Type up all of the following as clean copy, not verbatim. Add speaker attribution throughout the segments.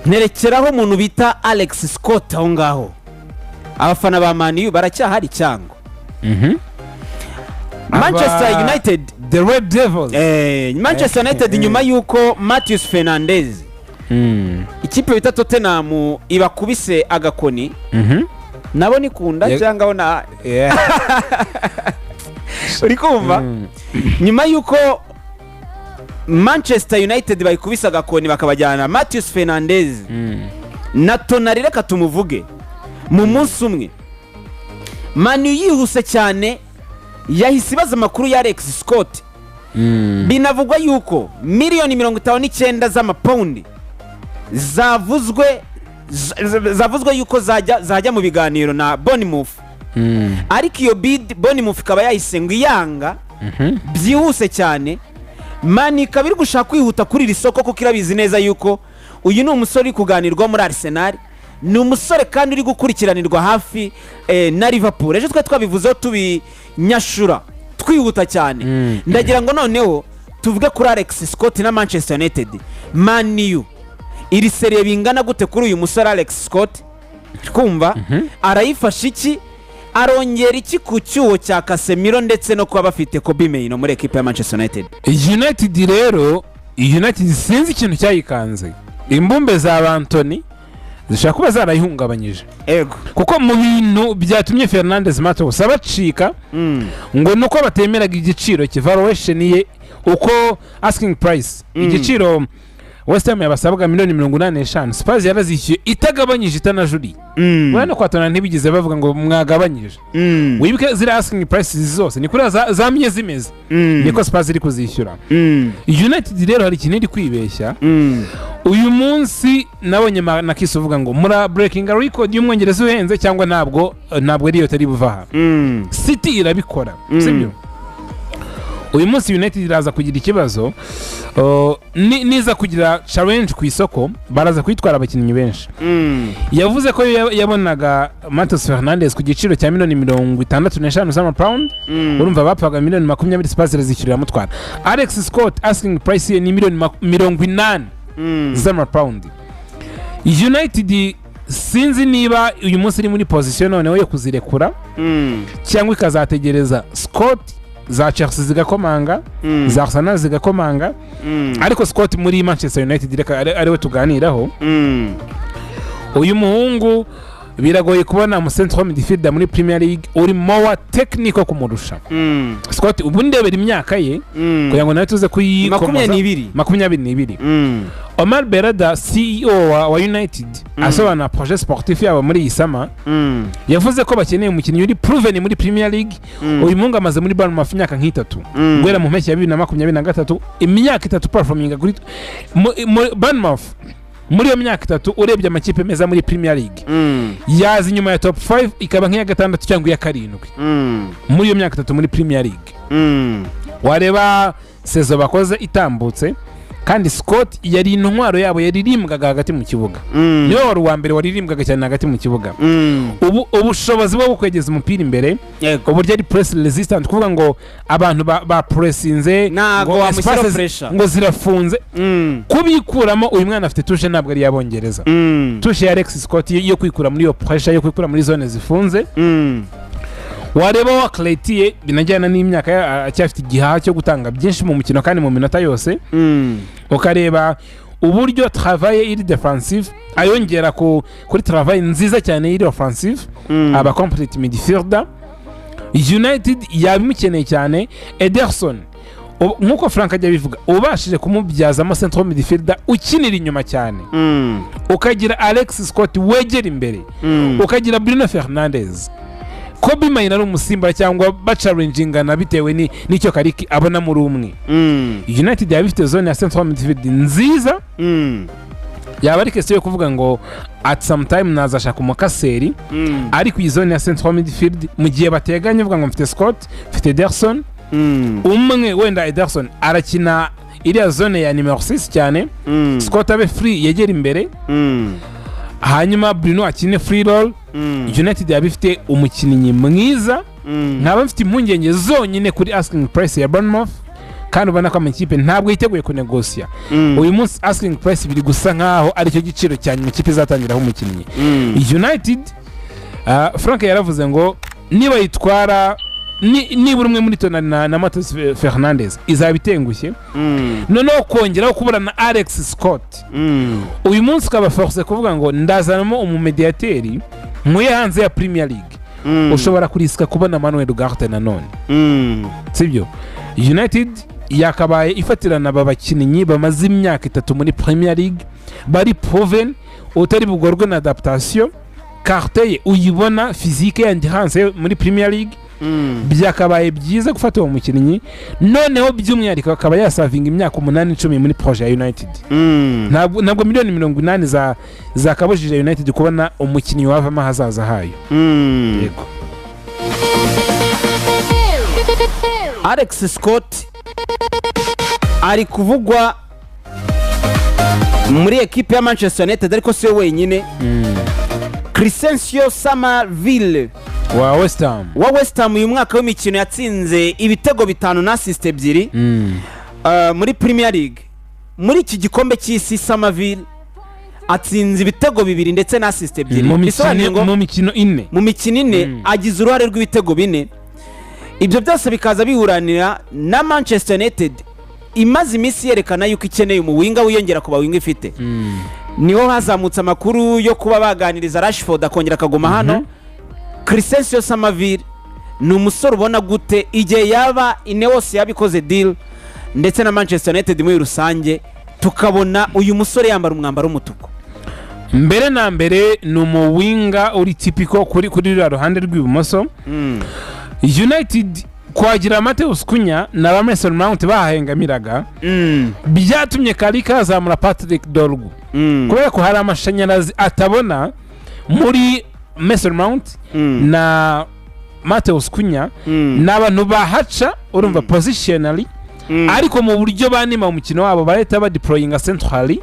Speaker 1: Nterekeraho umuntu bita Alex Scott aho ngaho. Abafana ba Man U baracyahari cyangwa Manchester United?
Speaker 2: The Red Devils.
Speaker 1: Manchester United, nyuma y'uko Matheus Fernandes, ikipe bita Tottenham ibakubise agakoni, nabo nikunda cyangwa aho na uri kumva, nyuma y'uko Manchester United bayikubise agakoni bakabajyana Matheus Fernandes na Tonali, reka tumuvuge mu munsi umwe, Man U yihuse cyane yahise ibaza amakuru ya Alex Scott. Binavugwa yuko miliyoni 59 z'amapawundi zavuzwe yuko zajya mu biganiro na Bournemouth, ariko iyo bid Bournemouth ikaba yahise ngo iyanga byihuse cyane. Man U ikaba iri gushaka kwihuta kuri iri soko kuko irabizi neza yuko uyu ni umusore uri kuganirwa muri Arsenal, ni umusore kandi uri gukurikiranirwa hafi na Liverpool. Ejo twari twabivuzeho tubinyashura twihuta cyane. Ndagira ngo noneho tuvuge kuri Alex Scott na Manchester United. Man U iri sérieux bingana gute kuri uyu musore Alex Scott? Twumva arayifasha iki, arongera iki ku cyuho cya Casemiro ndetse no kuba bafite Kobbie Mainoo muri ekipa ya Manchester United?
Speaker 2: United rero, United sinzi ikintu cyayikanze. Imbumbe za ba Antony zishobora kuba zarayihungabanyije, kuko mu bintu byatumye Fernandes Matos abacika ngo ni uko batemeraga igiciro valuation ye, uko asking price, igiciro West Ham yabasabwaga, miliyoni 85, Spurs yarazishyuye itagabanyije, itanajuriye. Urabona ko Tottenham ntibigeze bavuga ngo mwagabanyije. Wibuke ziriya asking prices zose ni kuriya zamye zimeze, niko Spurs iri kuzishyura. United rero hari ikintu iri kwibeshya. Uyu munsi nabonye na Kisi uvuga ngo mura breaking record y'Umwongereza uhenze cyangwa ntabwo ariyo tari buva aha. City irabikora, sibyo? Uyu munsi United iraza kugira ikibazo, niza kugira challenge ku isoko, baraza kuyitwara abakinnyi benshi. Yavuze ko yabonaga Matheus Fernandes ku giciro cya miliyoni 65 z'amapawundi. Urumva bapfaga miliyoni 20, Spurs irazishyurira amutwara. Alex Scott asking price ye ni miliyoni 80 z'amapawundi. United sinzi niba uyu munsi iri muri position noneho yo kuzirekura cyangwa ikazategereza Scott, za Chelsea zigakomanga, za Arsenal zigakomanga. Ariko Scott muri Manchester United, reka ariwe tuganiraho. Uyu muhungu biragoye kubona umu central midfielder muri Premier League uri more technical kumurusha. Scott ubu ndebera imyaka ye kugira ngo nawe tuze kuyikomoza.
Speaker 1: 22.
Speaker 2: 22. Omar Berada, CEO wa United, asobanura projet sportif yabo muri iyi summer, yavuze ko bakeneye umukinnyi uri proven muri Premier League. Uyu muhungu amaze muri Bournemouth imyaka nk'itatu, guhera mu mpeshyi ya 2023, imyaka 3 performinga kuri Bournemouth. Muri iyo myaka 3, urebye amakipe meza muri Premier League, yaza inyuma ya top 5, ikaba nk'iya gatandatu cyangwa iya karindwi muri iyo myaka 3 muri Premier League. Wareba saison bakoze itambutse, kandi Scott yari intwaro yabo yaririmbwaga hagati mu kibuga. Niwe wari uwa mbere waririmbwaga cyane hagati mu kibuga. Ubu ubushobozi bwo kwegeza umupira imbere, uburyo ari press resistant, kuvuga ngo abantu ba pressinze
Speaker 1: Ntago
Speaker 2: ngo
Speaker 1: wamushyiraho
Speaker 2: espaces
Speaker 1: pressure.
Speaker 2: ngo zirafunze, kubikuramo. Uyu mwana afite touche, ntabwo ari iy'Abongereza. Touche ya Alex Scott yo kwikura muri iyo pressure, yo kwikura muri zone zifunze. Wareba wa ye, binajyana n'imyaka ye, acyafite igihaha cyo gutanga byinshi mu mukino kandi mu minota yose. Ukareba uburyo travail iri defensive ayongera kuri travail nziza cyane iri offensive, aba complete midfielder. United yaba imukeneye cyane. Ederson, nk'uko Frank ajya abivuga, ubashije kumubyazamo central midfielder ukinira inyuma cyane, ukagira Alex Scott wegera imbere, ukagira Bruno Fernandes, Kobbie Mainoo ari umusimbura cyangwa bachallenjingana bitewe n'icyo Carrick abona muri umwe, United yaba ifite zone ya central midfield nziza. Yaba ari question yo kuvuga ngo at some time nazashaka umukaseri, ariko iyi zone ya central midfield, mu gihe bateganye uvuga ngo mfite Scott, mfite Ederson, umwe wenda Ederson arakina iriya zone ya nimero 6 cyane, Scott abe free yegera imbere, hanyuma Bruno akine free role, United yaba ifite umukinnyi mwiza. Nkaba mfite impungenge zonyine kuri asking price ya Bournemouth. Kandi ubona ko amakipe ntabwo yiteguye kunegosiya. Uyu munsi asking price biri gusa nkaho aricyo giciro cya nyuma ikipe izatangiraho umukinnyi. United, Frank yaravuze ngo niba yitwara nibura umwe muri Tonali na Matheus Fernandes, izaba itengushye. Noneho kongeraho kubura na Alex Scott, uyu munsi ukaba force kuvuga ngo ndazanamo umumediyateri nkuye hanze ya Premier League, ushobora kurisika kubona Manuel Ugarte nanone. Sibyo? United yakabaye ifatirana aba bakinnyi bamaze imyaka 3 muri Premier League, bari proven, utari bugorwe na adaptation, qualité ye uyibona, physique ya endurance muri Premier League. Byakabaye byiza gufata uwo mukinnyi, noneho by'umwihariko akaba yasavinga imyaka 8, 10 muri projet ya United. Ntabwo miliyoni 80 zakabujije United kubona umukinnyi wavamo ahazaza hayo. Yego.
Speaker 1: Alex Scott ari kuvugwa muri ekipe ya Manchester United, ariko si we wenyine. Crysencio Summerville
Speaker 2: wa West Ham.
Speaker 1: Wa West Ham, uyu mwaka w'imikino yatsinze ibitego 5 na assist 2 muri Premier League. Muri iki gikombe cy'isi, Summerville atsinze ibitego 2 ndetse na assist 2.
Speaker 2: Mu
Speaker 1: Bisobanuye
Speaker 2: mikino
Speaker 1: ngo
Speaker 2: mu mikino 4.
Speaker 1: Mu mikino 4 agize uruhare rw'ibitego 4. Ibyo byose bikaza bihuranira na Manchester United imaze iminsi yerekana yuko ikeneye umuwinger wiyongera ku bawinger ifite. Niho hazamutse amakuru yo kuba baganiriza Rashford akongera akaguma hano. Crysencio Summerville ni umusore ubona gute igihe yaba Ineos yabikoze deal ndetse na Manchester United muri rusange, tukabona uyu musore yambara umwambaro w'umutuku?
Speaker 2: Mbere na mbere ni umuwinger uri typical kuri ruriya ruhande rw'ibumoso. United kwagira Matheus Cunha na ba Mason Mount bahahengamiraga, byatumye Carrick azamura Patrick Dorgu, kubera ko hari amashanyarazi atabona muri Mason Mount na Matheus Cunha. Ni abantu bahaca, urumva, positionally, ariko mu buryo banima umukino wabo barahita badeployinga centrally,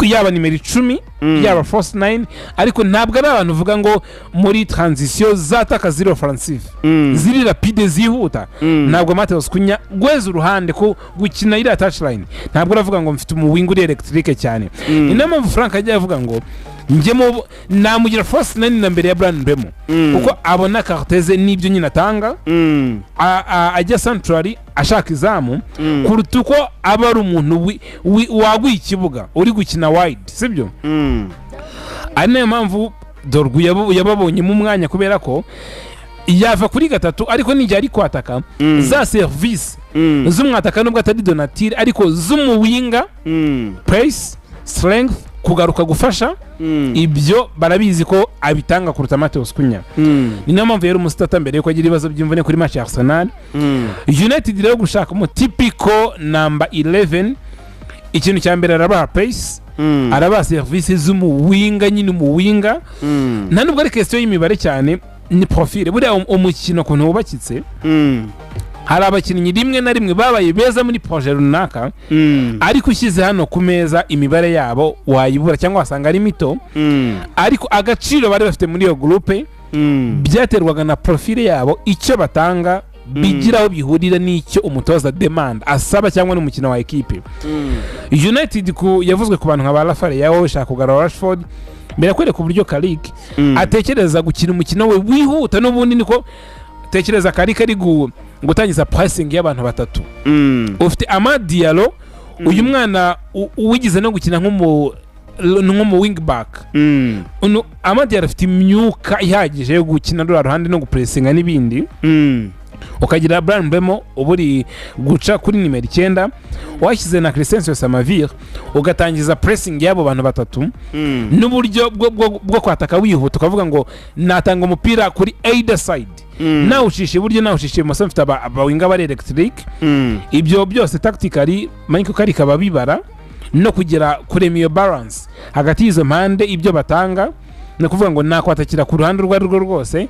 Speaker 2: yaba nimero 10, yaba false nine, ariko ntabwo ari abantu uvuga ngo muri transition zataka ziri offensive, ziri rapide, zihuta. Ntabwo Matheus Cunha gweza uruhande ko gukina iriya touchline, ntabwo uravuga ngo mfite umuwinger uri électrique cyane. Ni nayo mpamvu Frank ajya avuga ngo njye mu namugira false nine na mbere ya Bryan Mbeumo, kuko abona qualité ze n'ibyo nyine atanga, ajya centrally ashaka izamu, kuruta uko aba ari umuntu waguye ikibuga uri gukina wide, sibyo? Ari nayo mpamvu Dorgu yababonyemo umwanya, kubera ko yava kuri 3, ariko n'igihe ari kwataka, za serivisi z'umwataka, nubwo atari de nature, ariko z'umuwinger, pace, strength, kugaruka gufasha, ibyo barabizi ko abitanga kuruta Matheus Cunha. Ni nayo mpamvu yari umustarter mbere yuko agira ibibazo by'imvune kuri match ya Arsenal. United rero gushaka umutypical number 11, ikintu cya mbere arabaha pace, arabaha serivisi z'umuwinger nyine, umuwinger. Nta nubwo ari question y'imibare cyane, ni profile. Buriya umukino ukuntu wubakitse, hari abakinnyi rimwe na rimwe babaye beza muri projet runaka, ariko ushyize hano ku meza imibare yabo wayibura cyangwa wasanga ari mito, ariko agaciro bari bafite muri iyo groupe byaterwaga na profile yabo, icyo batanga bigira aho bihurira n'icyo umutoza demande, asaba, cyangwa n'umukino wa ekipe. United ku yavuzwe ku bantu nka ba Rafael Leao, ushaka kugarura Rashford, birakwereka uburyo Carrick atekereza gukina umukino we wihuta. N'ubundi niko tekereza, Carrick ari gutangiza pressing y'abantu batatu. Ufite Amad Diallo, uyu mwana wigize no gukina nk'umu wing back. Uno Amad Diallo afite imyuka ihagije yo gukina ruriya ruhande no gupressinga n'ibindi. Ukagira Bryan Mbeumo uba uri guca kuri nimero 9, washyize na Crysencio Summerville, ugatangiza pressing y'abo bantu batatu n'uburyo bwo kwataka wihuta, ukavuga ngo natanga umupira kuri either side, nawucisha iburyo, nawucisha ibumoso, mfite abawinger bari electric. Ibyo byose tactically Michael Carrick aba bibara no kugera kurema iyo balance hagati y'izo mpande. Ibyo batanga ni ukuvuga ngo nakwatakira ku ruhande urwo ari rwo rwose.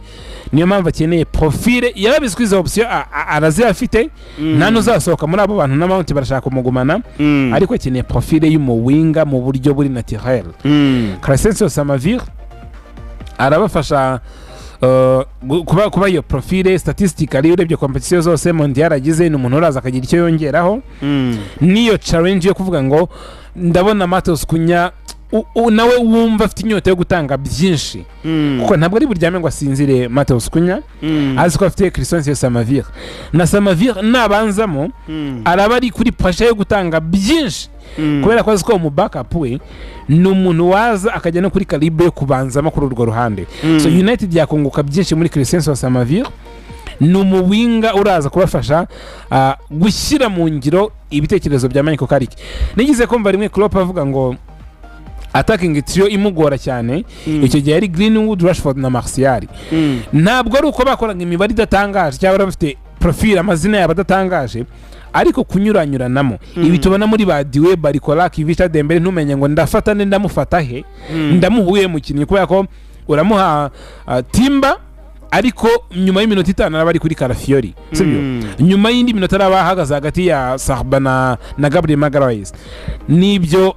Speaker 2: Niyo mpamvu akeneye profile. Yarabizi ko izo option araziyafite, nta n'uzasohoka muri abo bantu, na Mount barashaka kumugumana, ariko akeneye profile y'umuwinger mu buryo buri naturel. Crysencio Summerville arabafasha. kuba iyo profile statistically, urebye competition zose mondial agize, ni umuntu uraza akagira icyo yongeraho. N'iyo challenge yo kuvuga ngo ndabona Matheus Cunha nawe wumva afite inyota yo gutanga byinshi, kuko ntabwo ari buryame ngo asinzire. Matheus Cunha azi ko afite Crysencio Summerville, na Summerville nabanzamo araba ari kuri pressure yo gutanga byinshi, kubera ko azi ko mu backup we ni umuntu waza akajya no kuri calibre yo kubanzamo kuri urwo ruhande. So United yakunguka byinshi muri Crysencio Summerville. Ni umuwinger uraza kubafasha gushyira mu ngiro ibitekerezo bya Michael Carrick. Nigeze kumva rimwe Klopp avuga ngo attacking trio imugora cyane icyo gihe yari Greenwood, Rashford na Martial. Ntabwo ari uko bakoraga imibare idatangaje cyangwa bari bafite profile, amazina yabo adatangaje, ariko kunyuranyuranamo, ibi tubona muri ba Doué, Barcola, Kvicha, Dembele, ntumenye ngo ndafata nde, ndamufata he, ndamuhuye mukinnyi, kubera ko uramuha Timber, ariko nyuma y'iminota 5 araba ari kuri Calafiori, sibyo? Nyuma y'indi minota araba ahagaze hagati ya Saliba na Gabriel Magalhaes. Nibyo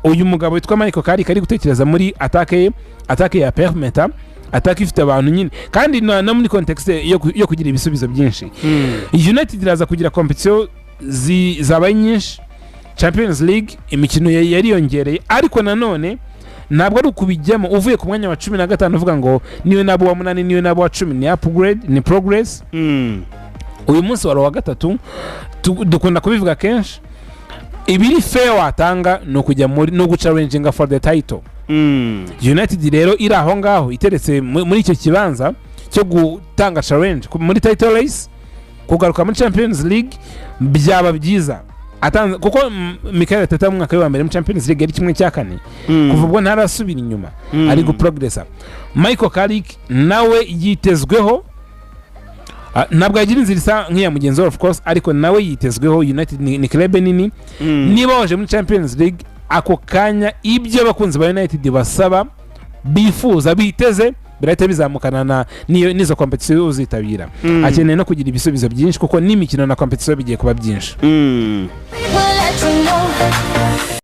Speaker 2: uyu mugabo witwa Michael Carrick ari gutekereza muri attaque ye, attaque ya perimeter, attaque ifite abantu nyine, kandi na muri context yo kugira ibisubizo byinshi. United iraza kugira competition zabaye nyinshi, Champions League imikino yariyongereye, ariko nanone ntabwo ari ukubijyamo uvuye ku mwanya wa 15 uvuga ngo niyo nabo wa munani, niyo nabo wa 10. Ni upgrade, ni progress. Uyu munsi wari uwa gatatu. Dukunda kubivuga kenshi, ibiri fair watanga ni ukujya muri no guchallenginga for the title. United rero iri aho ngaho iteretse muri icyo kibanza cyo gutanga challenge muri title race, kugaruka muri Champions League byaba byiza. Kuko Mikel Arteta mu mwaka we wa mbere muri Champions League yari 1/4, kuva ubwo ntarasubira inyuma, ari guprogressa. Michael Carrick nawe yitezweho, ntabwo yagira inzira isa nk'iya mugenzi we of course, ariko nawe yitezweho. United ni club nini. Niba waje muri Champions League, ako kanya ibyo abakunzi ba United basaba, bifuza, biteze birahita bizamukana na n'izo competition uzitabira. Akeneye no kugira ibisubizo byinshi, kuko n'imikino na competition bigiye kuba byinshi.
Speaker 3: People let you know.